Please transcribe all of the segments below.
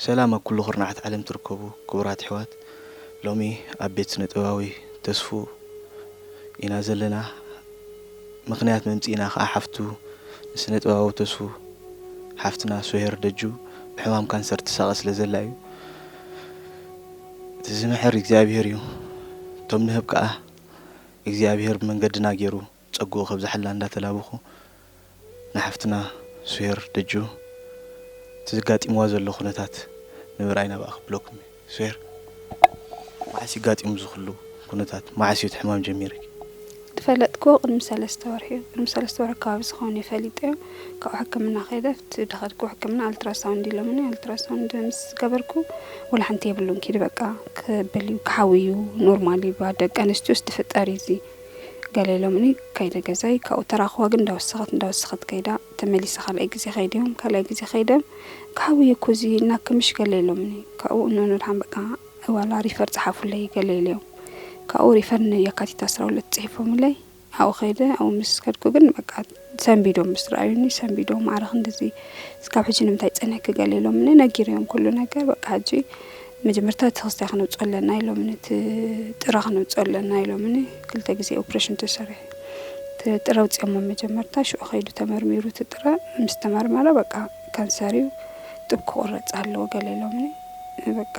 ሰላም ኣብ ኩሉ ኩርናዓት ዓለም ትርከቡ ክቡራት ኣሕዋት፣ ሎሚ ኣብ ቤት ስነ ጥበባዊ ተስፉ ኢና ዘለና። ምኽንያት መምጽኢና ከኣ ሓፍቱ ንስነ ጥበባዊ ተስፉ ሓፍትና ሶሄር ደጁ ብሕማም ካንሰር ትሳቐ ስለ ዘላ እዩ። እቲ ዝምሕር እግዚኣብሄር እዩ። እቶም ንህብ ከኣ እግዚኣብሄር ብመንገድና ገይሩ ጸግኡ ከብዝሓልና እንዳተላበኹ ንሓፍትና ሶሄር ደጁ እቲ ዘጋጢምዋ ዘሎ ኩነታት ንምርኣይ ናብኣ ክብለኩም እየ። ሶሄር፣ መዓስ እዩ ኣጋጢሙ እዚ ኩሉ ኩነታት? መዓስ እዩ እቲ ሕማም ጀሚርኪ? ዝፈለጥኩዎ ቅድሚ ሰለስተ ወርሒ እዩ። ቅድሚ ሰለስተ ወርሒ ኣከባቢ ዝኸውን እዩ ፈሊጠዮ። ካብኡ ሕክምና ከይደ፣ ኣብቲ ዝኸድኩዎ ሕክምና ኣልትራሳውንድ ኢሎምኒ። ኣልትራሳውንድ ምስ ገበርኩ፣ ወላ ሓንቲ የብሉን፣ ኪዲ በቃ ክብል እዩ፣ ክሓዊ እዩ፣ ኖርማል እዩ፣ ብደቂ ኣንስትዮስ ዝፍጠር እዩ እዚ ገለ ኢሎምኒ። ከይደ ገዛይ፣ ካብኡ ተራኽዋ ግን እንዳወሰኸት እንዳወሰኸት ከይዳ፣ ተመሊሳ ካልኣይ ግዜ ከይደዮም፣ ካልኣይ ግዜ ከይደዮም፣ ክሓዊ እዩ እኮ እዚ እናክምሽ ገለ ኢሎምኒ። ካብኡ እኖኖ ድሓን በቃ ዋላ ሪፈር ጸሓፉለይ ገለ ኢለዮም። ካብኡ ሪፈር ንየካቲት ዓሰርተ ሁለት ጽሒፎምለይ። ኣብኡ ከይደ፣ ኣብኡ ምስ ከድኩ ግን በቃ ሰንቢዶም ምስ ረኣዩኒ፣ ሰንቢዶም፣ "ማዕረ ክንድዚ እስካብ ሕጂ ንምንታይ ጸኒሕኪ?" ገለ ኢሎምኒ፣ ነጊረዮም ኩሉ ነገር። በቃ ሕጂ መጀመርታ እቲ ክስታይ ክነውጽኦ ኣለና ኢሎምኒ፣ እቲ ጥረ ክነውጽኦ ኣለና ኢሎምኒ። ክልተ ግዜ ኦፕሬሽን ተሰሪሐ። እቲ ጥረ ኣውጺኦሞ መጀመርታ፣ ሽዑ ከይዱ ተመርሚሩ እቲ ጥረ ምስ ተመርመረ በቃ ካንሰር እዩ፣ ጡብ ክቑረጽ ኣለዎ ገለ ኢሎምኒ። በቃ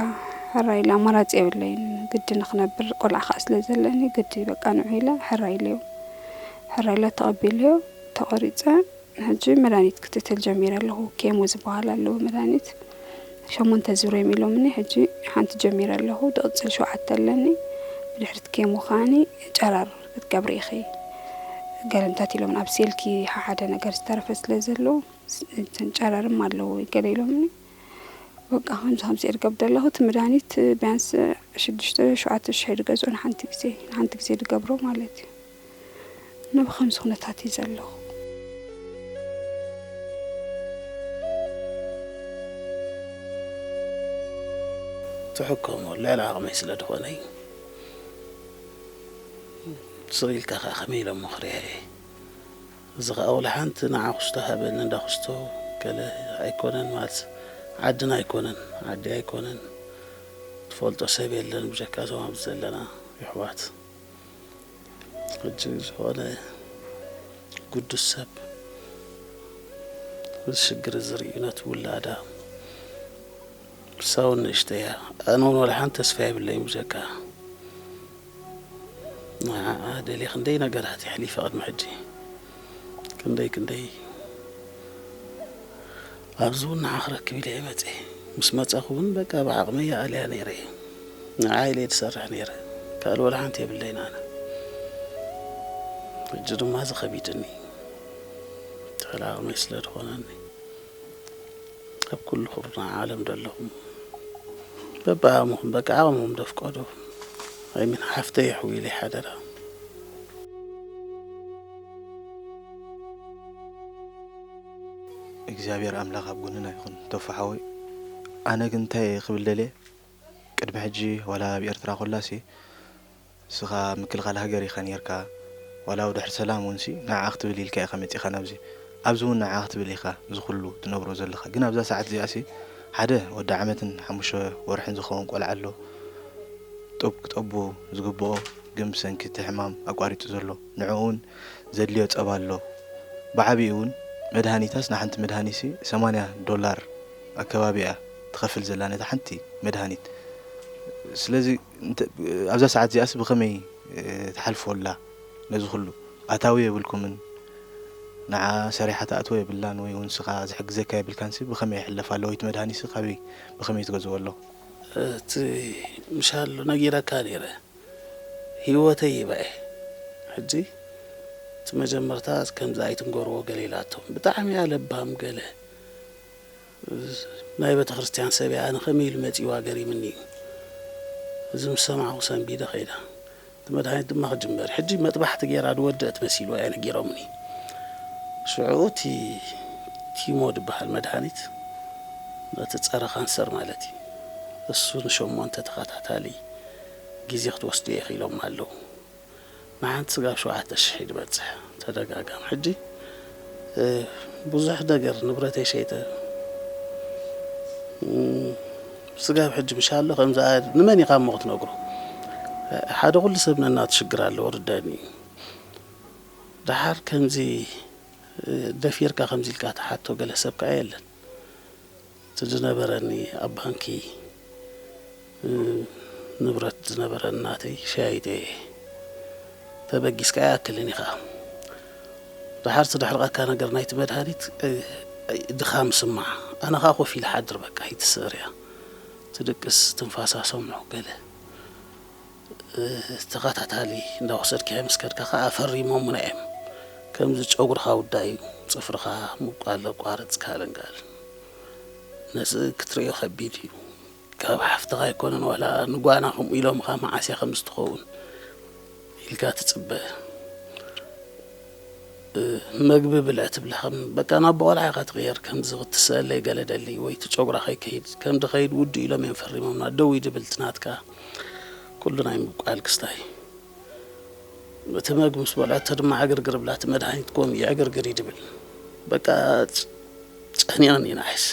ሕራይ ኢለ፣ ኣማራጺ የብለይን፣ ግዲ ንኽነብር ቆልዓ ከኣ ስለ ዘለኒ ግዲ በቃ ንዑ ኢለ ሕራይ ኢለዮም። ሕራይ ኢለ ተቐቢለዮ፣ ተቖሪጸ። ሕጂ መድሃኒት ክትትል ጀሚረ ኣለኹ። ኬሞ ዝበሃል ኣለዎ መድሃኒት። ሸሞንተ ዙር እዮም ኢሎምኒ። ሕጂ ሓንቲ ጀሚረ ኣለኹ። ዝቕጽል ሸውዓተ ኣለኒ። ብድሕሪት ኬሞ ከኣኒ ጨረር ክትገብሪ ኢኺ ገለ እንታት ኢሎምኒ። ኣብ ሴልኪ ሓደ ነገር ዝተረፈ ስለ ዘሎ፣ ስ-፣ እተን ጨረርም ኣለዎ ገለ ኢሎምኒ። በቃ ከምዚ ከምዚ እየ ዝገብር ዘለኹ። እቲ መድሃኒት ቢያንስ ሽዱሽተ ሸውዓተ ሽሕ እየ ዝገዝኦ ንሓንቲ ግዜ፣ ንሓንቲ ግዜ ዝገብሮ ማለት እዩ። እና ብኸምዚ ኩነታት እዩ ዘለኹ። ትሕከሞ ልዕሊ ዓቕመይ ስለ ዝኾነ እዩ። ስቕ ኢልካ ከኣ ከመይ ኢለ እሞ ክሪኣ እየ? እዚ ኸኣ ወላ ሓንቲ ንዓ ክስቶ ሃበኒ እንዳ ክስቶ ገለ ኣይኮነን፣ ማለት ዓድና ኣይኮነን፣ ዓዲ ኣይኮነን፣ ትፈልጦ ሰብ የለን ብጀካ እዞም ኣብዚ ዘለና የሕዋት። ሕጂ ዝኾነ ግዱስ ሰብ እዚ ሽግር እዚ ርእዩ ነቲ ውላዳ፣ ንሳ እውን ንእሽተይ እያ። ኣነ እውን ወላ ሓንቲ ተስፋ የብለይን ብጀካ ንዓኣ ደልየ ክንደይ ነገራት የሕሊፈ ቅድሚ ሕጂ። ክንደይ ክንደይ ኣብዚ እውን ንዓ ክረክብ ኢለ እየ መፅየ። ምስ መፃኹ እውን በቃ ብዓቕመይ ይኣልያ ነይረ እየ። ንዓ ኢለ እየ ዝሰርሕ ነይረ። ካልእ ወላ ሓንቲ የብለይን ኣነ። ሕጂ ድማ እዚ ከቢድኒ። ትሕቲ ዓቕመይ ስለ ዝኾነኒ። ኣብ ኩሉ ኩርናዕ ዓለም ዘለኹም በብዓቕምኹም፣ በቃ ዓቕምኹም ዘፍቀዶ፣ ኣይሚን ሓፍተይ የሕውይለይ ሓደራ። እግዚኣብሔር ኣምላኽ ኣብ ጎንና ይኹን ተፉ ሓወይ። ኣነ ግን እንታይ ክብል ደልየ፣ ቅድሚ ሕጂ ዋላ ኣብ ኤርትራ ኮላሲ ንስኻ ምክልኻል ሃገር ኢኻ ኔርካ፣ ዋላ ኣብ ድሕሪ ሰላም እውንሲ ንዓኣ ክትብል ኢልካ ኢኻ መጺኻ ናብዚ። ኣብዚ እውን ንዓኣ ክትብል ኢኻ እዚ ኩሉ ትነብሮ ዘለኻ። ግን ኣብዛ ሰዓት እዚኣሲ ሓደ ወዲ ዓመትን ሓሙሽተ ወርሕን ዝኸውን ቆልዓ ኣሎ። ጡብ ክጠቡ ዝግብኦ ግን ብሰንኪ እቲ ሕማም ኣቋሪጹ ዘሎ። ንዕኡ እውን ዘድልዮ ጸባ ኣሎ። ብዓቢኡ እውን መድሃኒታስ ንሓንቲ መድሃኒትሲ ሰማንያ ዶላር ኣከባቢ እያ ትኸፍል ዘላ ነታ ሓንቲ መድሃኒት። ስለዚ እንተ-፣ ኣብዛ ሰዓት እዚኣስ ብኸመይ፣ እ፣ ትሓልፎ ኣላ? ነዚ ኩሉ ኣታዊ የብልኩምን፣ ንዓ ሰሪሓ ትኣትዎ የብላን፣ ወይ እውን ንስኻ ዝሕግዘካ የብልካንሲ ብኸመይ ይሕለፍ ኣሎ? ወይ እቲ መድሃኒትሲ ካበይ ብኸመይ ትገዝኦ ኣለኹ? እቲ ምሻሎ ነጊረካ ነይረ፣ ህይወተይ ይበዐ። ሕጂ እቲ መጀመርታ ከምዚ ኣይትንገርዎ ገለ ኢላቶም። ብጣዕሚ እያ ለባም ገለ። ናይ ቤተ ክርስቲያን ሰብ እያ፣ ኣነ ከመይ ኢሉ መጺዋ ገሪምኒ እዩ። እዚ ምስ ሰማዕኹ ሰንቢደ ኸይደ። እቲ መድሃኒት ድማ ክጅመር። ሕጂ መጥባሕቲ ገይራ ዝወደአት መሲልዋ እያ ነጊሮምኒ። ሽዑ እቲ ኪሞ ዝበሃል መድሃኒት፣ ነቲ ጸረ ካንሰር ማለት እዩ። እሱ ንሸሞንተ ተኸታታሊ ግዜ ክትወስዱ ኢኺ ኢሎም ኣለዉ። ንሓንቲ ስጋብ ሸውዓተ ሽሕ እዩ ዝበጽሕ ተደጋጋሚ። ሕጂ፣ እ፣ ብዙሕ ነገር ንብረተይ ሸይጠ፣ እ፣ ስጋብ ሕጂ ምሽ ኣሎ ከምዚ ኣ-፣ ንመን ኢኻ እሞ ክትነግሮ? ሓደ ኩሉ ሰብ ነናቱ ሽግር ኣለዎ፣ ርዳኒ እዩ። ደሓር ከምዚ ደፊርካ ከምዚ ኢልካ ትሓቶ ገለ ሰብ ከኣ የለን። እቲ ዝነበረኒ ኣብ ባንኪ፣ እ፣ ንብረት ዝነበረኒ ናተይ ሸያይጠ እየ። ተበጊስካ ኣይኣክልን ኢኻ። ደሓር ትድሕርቐካ ነገር ናይቲ መድሃኒት፣ እ፣ ድኻም ስማዕ። ኣነ ኸኣ ኮፍ ኢለ ሓድር በቃ ኣይትስዕር እያ። ትድቅስ ትንፋሳ ሰምዑ ገለ። እ፣ ተኸታታሊ እንዳወሰድካዮ ምስ ከድካ ኸኣ ፈሪሞምና እዮም። ከምዚ ጨጉርኻ ውዳእ እዩ፣ ጽፍርኻ ምብቃል ኣቋርጽ ካልእን ካልእን። ነዚ ክትርእዮ ከቢድ እዩ። ካብ ሓፍትኻ ኣይኮነን ዋላ ንጓና ከምኡ ኢሎምኻ መዓስ እያ ከምዚ ትኸውን ኢልካ ትጽበ። እ፣ መግቢ ብልዕ ትብላ ከም በቃ ናብ ቆልዓ ኢኻ ትቕየር። ከምዚ ክትስእለይ ገለ ደሊ ወይ እቲ ጨጉራ ከይከይድ ከም ድኸይድ ውድእ ኢሎም እዮም ፈሪሞምና። ደው ይድብል እቲ ናትካ ኩሉ ናይ ምብቃል ክስታይ። እቲ መግቢ ምስ በልዐቶ ድማ ዕግርግር ብላ፣ እቲ መድሃኒት ከምኡ እዩ ዕግርግር ይድብል። በቃ ጨ-፣ ጨኒቐኒ ንዓይስ።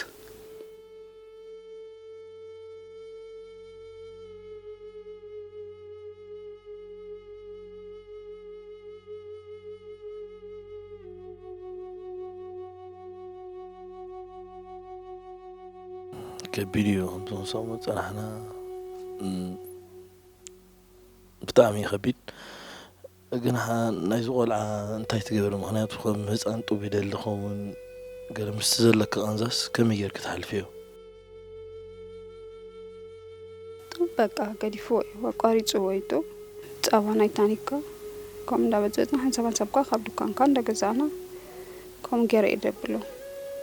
ከቢድ እዩ ከምዚ ክንሰምዖ ዝጸናሕና። እም፣ ብጣዕሚ እዩ ከቢድ። ግን ሓ-፣ ናይዚ ቆልዓ እንታይ ትገብር? ምኽንያቱ ከም ህጻን ጡብ ይደሊ ኸውን። ገለ ምስቲ ዘለካ ቃንዛስ ከመይ ጌርኪ ትሓልፍዮ? ጡብ በቃ ገዲፍዎ እዩ፣ ኣቋሪጽዎ እዩ ጡብ። ጸባ ናይ ታኒካ ከምኡ እንዳበዘጽና ሓንሳብ ሓንሳብ ከኣ ካብ ድኳንካ እንዳገዛእና ከምኡ ገይረ እየ ዘብሎ።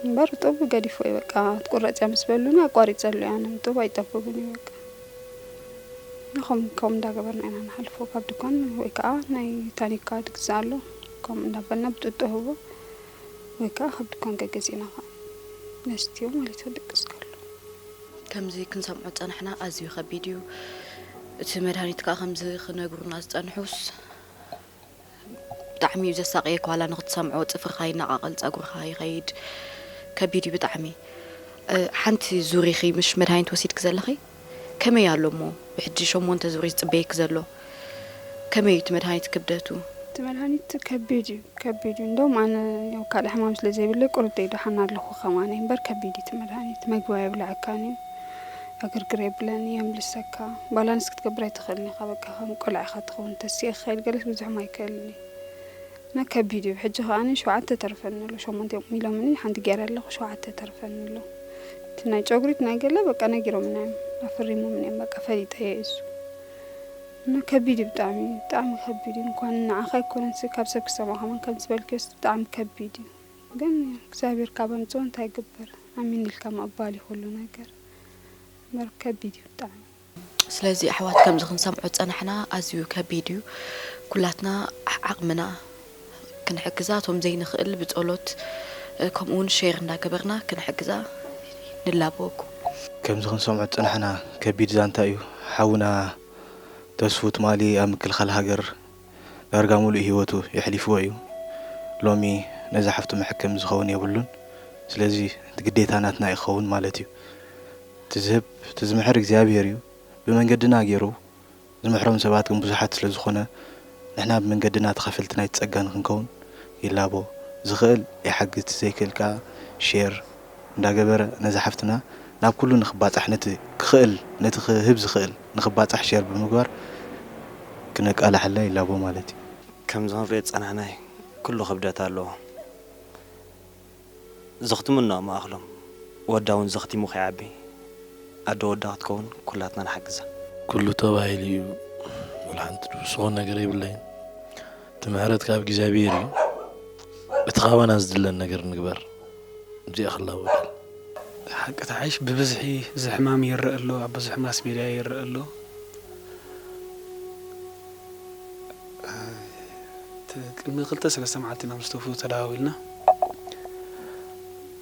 እምበር ጡብ ገዲፍዎ እዩ በቃ። ትቁረጽ እያ ምስ በሉኒ ኣቋሪጸሉ እየ። ኣነ ጡብ ኣይጠብብን እዩ በቃ። እና ከም-፣ ከምኡ እንዳገበርና ኢና ንሓልፎ። ካብ ድኳን ወይ ከዓ ናይ ታኒካ ትግዛእ ኣሎ፣ ከምኡ እንዳበልና ብጥጦ ህቦ ወይ ከዓ ካብ ድኳን ገገዚእና ከዓ ነስትዮ ማለት እዩ፣ ድቅስ ከሎ። ከምዚ ክንሰምዖ ዝጸናሕና ኣዝዩ ከቢድ እዩ። እቲ መድሃኒት ከዓ ከምዚ ክነግሩና ዝጸንሑስ ብጣዕሚ እዩ ዘሳቕየካ፣ ዋላ ንኽትሰምዖ ጽፍርኻ ይነቓቐል፣ ጸጉርኻ ይኸይድ፣ ከቢድ እዩ ብጣዕሚ። እ፣ ሓንቲ ዙር ኢኺ ምሽ መድሃኒት ወሲድኪ ዘለኺ? ከመይ ኣሎ እሞ ብሕጂ ሸሞንተ ዙር እዩ ዝጽበየኪ ዘሎ? ከመይ እዩ እቲ መድሃኒት ክብደቱ? እቲ መድሃኒት ከቢድ እዩ፣ ከቢድ እዩ። እንደውም ኣነ ያው ካልእ ሕማም ስለ ዘይብለይ ቁሩብ ደይደሓን ኣለኹ ከማነይ እምበር ከቢድ እዩ እቲ መድሃኒት። መግቢ ኣየብልዐካን እዩ። ዕግርግር የብለኒ፣ የምልሰካ። ባላንስ ክትገብር ኣይትኽእልን ኢኻ፣ በቃ ከም ቆልዓ ኢኻ ትኸውን። ተሲእካ ከይድ ገለስ ብዙሕም ኣይክእልን እዩ። እና ከቢድ እዩ። ሕጂ ከኣ ሸውዓተ ተርፈኒ ኣሎ። ሸሞንተ እዮም ኢሎምኒ፣ ሓንቲ ገይረ ኣለኹ፣ ሸውዓተ ተርፈኒ ኣሎ። እቲ ናይ ጨጉሪት ናይ ገለ በቃ ነጊሮምና እዮም፣ ኣፈሪሞምኒ እዮም፣ በቃ ፈሊጠ እየ እሱ። እና ከቢድ እዩ ብጣዕሚ፣ ብጣዕሚ ከቢድ እዩ። እንኳን ንዓኻ ኣይኮነንሲ ካብ ሰብ ክሰምዖ ከማን ከም ዝበልክዮስ ብጣዕሚ ከቢድ እዩ። ግን እግዚኣብሔር ካብ ኣምጽኦ እንታይ ይግበር? ኣሚን ኢልካ ምቕባል እዩ ኩሉ ነገር። እምበር ከቢድ እዩ ብጣዕሚ። ስለዚ ኣሕዋት ከምዚ ክንሰምዖ ዝጸናሕና ኣዝዩ ከቢድ እዩ። ኩላትና ዓቕምና ክንሕግዛ፣ እቶም ዘይንኽእል ብጸሎት፣ እ፣ ከምኡ እውን ሼር እንዳገበርና ክንሕግዛ ንላበወኩም። ከምዚ ክንሰምዖ ዝጸናሕና ከቢድ ዛንታ እዩ። ሓውና ተስፉ ትማሊ ኣብ ምክልኻል ሃገር ዳርጋ ሙሉእ ህይወቱ የሕሊፍዎ እዩ። ሎሚ ነዛ ሓፍቱ መሐከሚ ዝኸውን የብሉን። ስለዚ እቲ ግዴታ ናትና እዩ ክኸውን ማለት እዩ። እቲ ዝህብ፣ እቲ ዝምሕር እግዚኣብሔር እዩ። ብመንገድና ገይሩ ዝምሕሮም ሰባት ግን ብዙሓት ስለ ዝኾነ፣ ንሕና ብመንገድና ተኻፈልቲ ናይቲ ጸጋ ንኽንከውን ይላቦ። ዝኽእል ይሓግዝ፣ ዘይክእል ከኣ ሼር እንዳገበረ ነዛ ሓፍትና ናብ ኩሉ ንኽባጻሕ፣ ነቲ ክኽእል፣ ነቲ ክህብ ዝኽእል ንኽባጻሕ ሼር ብምግባር ክነቃልሓላ ይላቦ ማለት እዩ። ከምዚ ክንሪኦ ዝጸናሕናይ ኩሉ ክብደት ኣለዎ። ዘኽትሙና ማእኽሎም፣ ወዳ እውን ዘኽቲሙ ከይዓቢ፣ ኣደ ወዳ ክትከውን ኩላትና ንሓግዛ። ኩሉ ተባሂሉ እዩ፣ ወላ ሓንቲ ዝውስኾ ነገር የብለይን። እቲ ምሕረት ካብ እግዚኣብሔር እዩ። እቲ ካባና ዝድለን ነገር ንግበር። እዚኣ ክላወደል። ሓቂ ተሓይሽ ብብዝሒ እዚ ሕማም ይረአ ኣሎ፣ ኣብ ብዙሕ ማስ ሜድያ ይረአ ኣሎ። እቲ ቅድሚ ክልተ ሰለስተ መዓልቲ ኢና ምስ ተፉ ተደዋዊልና።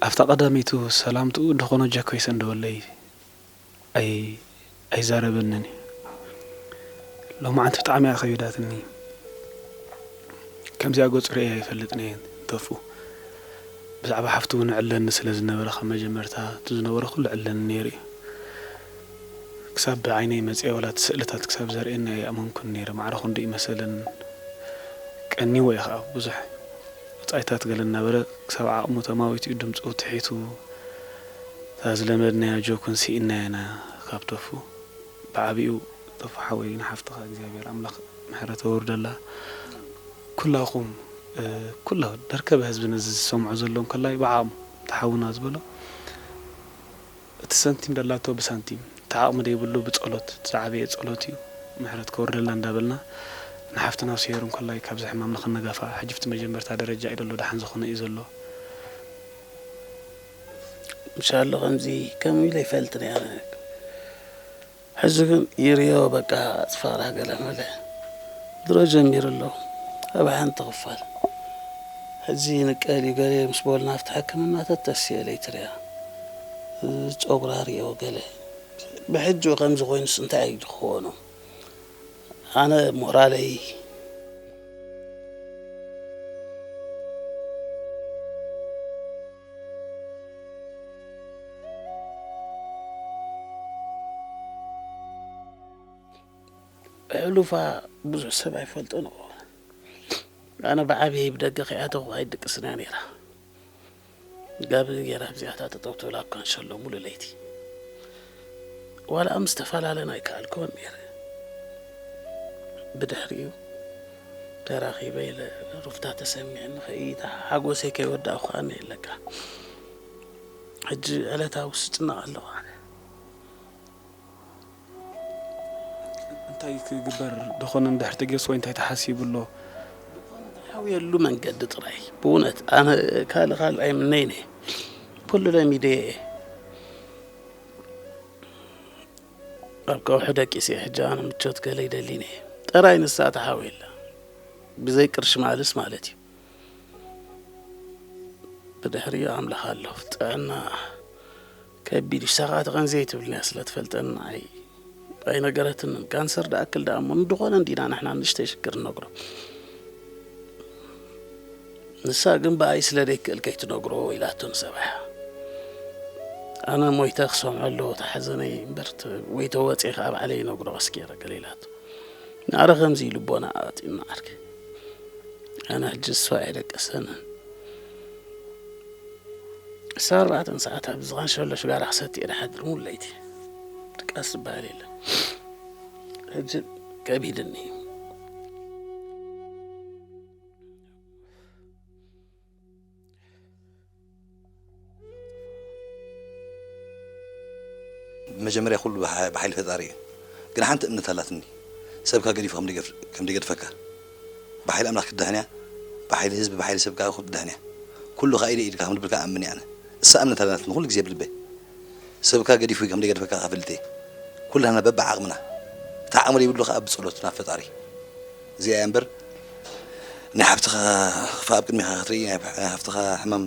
ኣብታ ቀዳመይቲ ሰላምትኡ ደኾኖ ጃኮ ይሰንደወለይ ኣይ-፣ ኣይዛረበንን እዩ። ሎማዓንቲ ብጣዕሚ እያ ከቢዳትኒ። ከምዚኣ ገጹ ርእየ ኣይፈልጥን እየ ተፉ። ብዛዕባ ሓፍቱ እውን ዕለኒ ስለ ዝነበረ ካብ መጀመርታ እቲ ዝነበረ ኩሉ ዕለኒ ነይሩ እዩ። ክሳብ ብዓይነይ መጺአ ወላ እቲ ስእልታት ክሳብ ዘርእየኒ ኣይኣመንኩን ነይረ። ማዕረ ክንድኡ ይመሰልን ቀንይዎ እየ ኸኣ። ብዙሕ ወጻኢታት ገለ እናበለ ክሳብ ዓቕሙ ተማዊቱ እዩ ድምጹ ትሒቱ። እታ ዝለመድናያ ጆክ እውን ስኢንናያ ኢና ካብ ተፉ። ብዓቢኡ ተፉ ሓወይ ንሓፍትኻ እግዚኣብሔር ኣምላኽ ምሕረት የውርደላ። ኩላኹም፣ እ፣ ኩላ ደርከበ ህዝቢ ነዚ ዝሰምዖ ዘሎ እንከላይ ብዓቕሙ ተሓውና ዝበሎ እቲ ሰንቲም ደላቶ ብሳንቲም፣ እቲ ዓቕሚ ደይብሉ ብጸሎት፣ እቲ ዝዓበየ ጸሎት እዩ። ምሕረት ከውርደላ እንዳበልና፣ ንሓፍትና ሱሄር እንኮላይ ካብዚ ሕማም ንኽነጋፍኣ፣ ሕጂ ኣብቲ መጀመርታ ደረጃ እዩ ዘሎ፣ ደሓን ዝኾነ እዩ ዘሎ። እንሻሎ ከምዚ ከምኡ ኢለ ይፈልጥ ነይረ። ሕዚ ግን ይርዮ በቃ ጽፋራ ገለ መለ ድሮ ጀሚሩ ኣሎ። ኣብ ሓንቲ ክፋል ሕዚ ንቀል እዩ ገለ ምስ በሉና ኣብቲ ሕክምና ተተስየ ለይትርያ ጸጉራ ርዮ ገለ ብሕጂ ከምዚ ኮይኑስ እንታይ እዩ ክኾኖ? ኣነ ሞራለይ ሕሉፋ ብዙሕ ሰብ ኣይፈልጦን እኮ። ኣነ ብዓብየይ ብደገ ከይኣተኹ ኣይድቅስን እያ ነይራ። ጋብ ገይራ ኣብዚኣታ ጠጠው ትብል ኣብ ካንሸሎ ሙሉ ለይቲ። ዋላ ምስ ተፈላለና ኣይከኣልኩዎን ነይረ። ብድሕሪኡ ተራኺበ ኢለ ሩፍታ ተሰሚዕኒ ከይታ ሓጎሰይ ከይወዳእኩ ከኣ የለካ። ሕጂ ዕለታዊ ስጭነቕ ኣለኹ ኣነ። እንታይ ክግበር ደኾነ እንድሕር ተጌርስ ወይ እንታይ ተሓሲቡ ኣሎ? ሓውየሉ መንገዲ ጥራይ። ብእውነት ኣነ ካልእ ካልእ ኣይምነይን እየ። ኩሉ ለሚደዮ እየ። ኣብ ከውሒ ደቂሰ እየ። ሕጂ ኣነ ምቾት ገለ ይደሊን እየ። ጥራይ ንሳ ተሓውየላ። ብዘይ ቅርሺ ማልስ ማለት እዩ። ብድሕሪኡ ኣምላኽ ኣሎ። ጥዕና ከቢድ እዩ። ንሳ ኸኣ ተቐንዚ ኣይትብልን እያ ስለ ትፈልጠኒ ንዓይ ኣይነገረትንን። ካንሰር ደኣክል ደኣ እሞ ንድኾነ እንዲና ንሕና ንእሽተይ ሽግር ንነግሮ። ንሳ ግን ብኣይ ስለ ደይክእል ከይትነግሮ ኢላቶ ንሰብኣያ። ኣነ ሞይተ ክሰምዖ ኣለዎ እቲ ሓዘነይ እምበር ተ-፣ ወይ ተወፅየ ኸዓ ባዕለይ ይነግሮ ቀስ ገይረ ገለ ኢላቶ። ማዕረ ከምዚ እዩ ልቦና ኣዋጢና ዓርኪ። ኣነ ሕጂ እሱ ኣይደቀሰንን። እሳ ኣርባዕተን ሰዓት ኣብ ዝኻን ሸሎ ሽጋራ ክሰቲ እየ ድሓድር ሙሉ ለይቲ። ድቃስ ዝበሃል የለን። ሕጂ ከቢድኒ እዩ። መጀመርያ ኩሉ ብሓ-፣ ብሓይሊ ፈጣሪ እዩ። ግን ሓንቲ እምነት ኣላትኒ። ሰብካ ገዲፉ ከም ደይገፍ-፣ ከም ደይገድፈካ። ብሓይሊ ኣምላኽ ክትድሕን እያ፣ ብሓይሊ ህዝቢ፣ ብሓይሊ ሰብ ከኣ ክትድሕን እያ። ኩሉ ከኣ ኢደ ኢድካ ከም ድብል ከኣ ኣምን እየ ኣነ። እሳ እምነት ኣላትኒ ኩሉ ግዜ ብልበይ። ሰብካ ገዲፉ ከም ደይገድፈካ ከኣ እፈልጥ እየ። ኩላህና በብዓቕምና። እቲ ዓቕሚ ዘይብሉ ከኣ ብጸሎት ናብ ፈጣሪ። እዚኣ እያ እምበር፣ ናይ ሓፍትኻ ክፋእ ኣብ ቅድሚኻ ክትርኢ፣ ናይ ሓፍትኻ ሕማም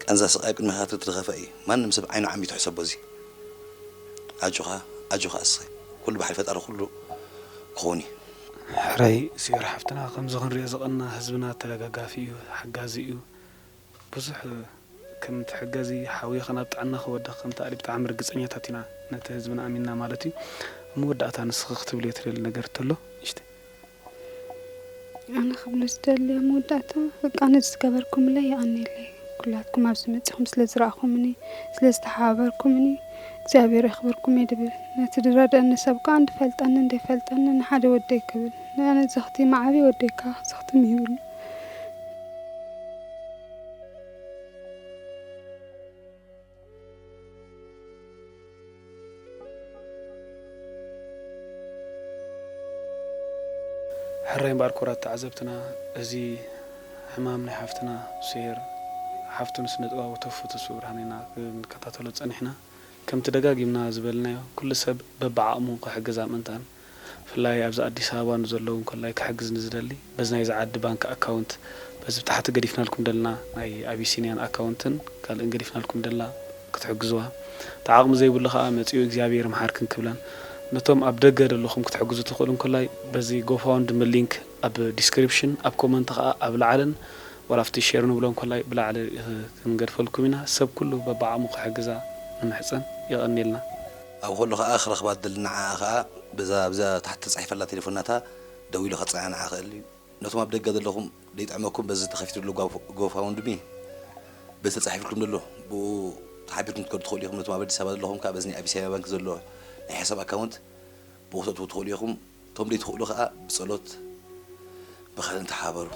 ቃንዛ ስቓይ ኣብ ቅድሚኻ ክትርኢ ዝኸፍአ እዩ። ማንም ሰብ ዓይኑ ዓሚቱ ሕሰቦ እዚ። ኣጆኻ፣ ኣጆኻ ኣስኸ። ኩሉ ብሓይሊ ፈጣሪ ኩሉ ክኸውን እዩ። ሕራይ ሲዮር ሓፍትና፣ ከምዚ ክንሪኦ ዝቐና ህዝብና ተደጋጋፊ እዩ፣ ሓጋዚ እዩ። ብዙሕ ከም ትሕገዚ ሓውኺ ናብ ጥዕና ክወድኽ ከምቲ ኣሊ ብጣዕሚ ርግጸኛታት ኢና፣ ነቲ ህዝብና ኣሚንና ማለት እዩ። ኣብ መወዳእታ ንስኺ ክትብልዮ ትደሊ ነገር እንተሎ ንእሽተይ። ኣነ ክብሎ ዝደሊ ኣብ መወዳእታ በቃ ነዚ ዝገበርኩምለይ የቐንየለይ። ኩላትኩም ኣብዚ መጺኹም ስለ ዝረኣኹምኒ፣ ስለ ዝተሓባበርኩምኒ እግዚኣብሔር የኽብርኩም እየ ድብል። ነቲ ዝረድአኒ ሰብ ከኣ እንድፈልጠኒ እንደይፈልጠኒ ንሓደ ወደይ ክብል። ንኣነ ዘኽቲም ዓቢ ወደይ ከኣ ዘኽቲም ይብሉ። ሕራይ እምበኣር ክቡራት ተዓዘብትና፣ እዚ ሕማም ናይ ሓፍትና ሱሄር፣ ሓፍቱን ስነ ጥበባዊ ተፉ ተስፉ ብርሃን ኢና ክንከታተሎ ጸኒሕና። ከምቲ ደጋጊምና ዝበልናዮ፣ ኩሉ ሰብ በብዓቕሙ ክሕግዛ ምእንታን፣ ብፍላይ ኣብዚ ኣዲስ ኣበባ ንዘለዉ እንኮላይ ክሕግዝ ንዝደሊ፣ በዚ ናይዚ ዓዲ ባንክ ኣካውንት፣ በዚ ብታሕቲ ገዲፍናልኩም ደለና ናይ ኣቢሲንያን ኣካውንትን ካልእን ገዲፍናልኩም ደለና ክትሕግዝዋ፣ እቲ ዓቕሚ ዘይብሉ ኸኣ መጺኡ እግዚኣብሔር ይምሓርክን ክብለን፣ ነቶም ኣብ ደገ ዘለኹም ክትሕግዙ ትኽእሉ እንኮላይ በዚ ጎፋውንድሚ ሊንክ ኣብ ዲስክሪፕሽን፣ ኣብ ኮመንት ኸኣ ኣብ ላዕልን ዋላ ኣብቲ ሼር ንብሎ እንኮላይ ብላዕሊ ክንገድፈልኩም ኢና። ሰብ ኩሉ በብዓቕሙ ክሕግዛ ንምሕጸን። የቐንየልና። ኣብ ከሎ ከዓ ክረኽባ ትደሊ ንዓኣ ከዓ በዛ ብዛ ታሕቲ ተፃሒፈላ ቴሌፎን ናታ ደዊሉ ከፀናንዓ ክእል እዩ። ነቶም ኣብ ደገ ዘለኹም ዘይጥዕመኩም በዚ ተኸፊቱ ዘሎ ጎፋውንድሚ በዚ ተፃሒፍልኩም ዘሎ ብኡ ተሓቢርኩም ክትከዱ ትኽእሉ ኢኹም። ነቶም ኣብ ኣዲስ ኣበባ ዘለኹም ከዓ በዚ ናይ ኣቢሲኒያ ባንክ ዘሎ ናይ ሕሳብ ኣካውንት ብኡ ክተእትዉ ትኽእሉ ኢኹም። እቶም ዘይትኽእሉ ከዓ ብፀሎት ብኻልእ ተሓባበሩ።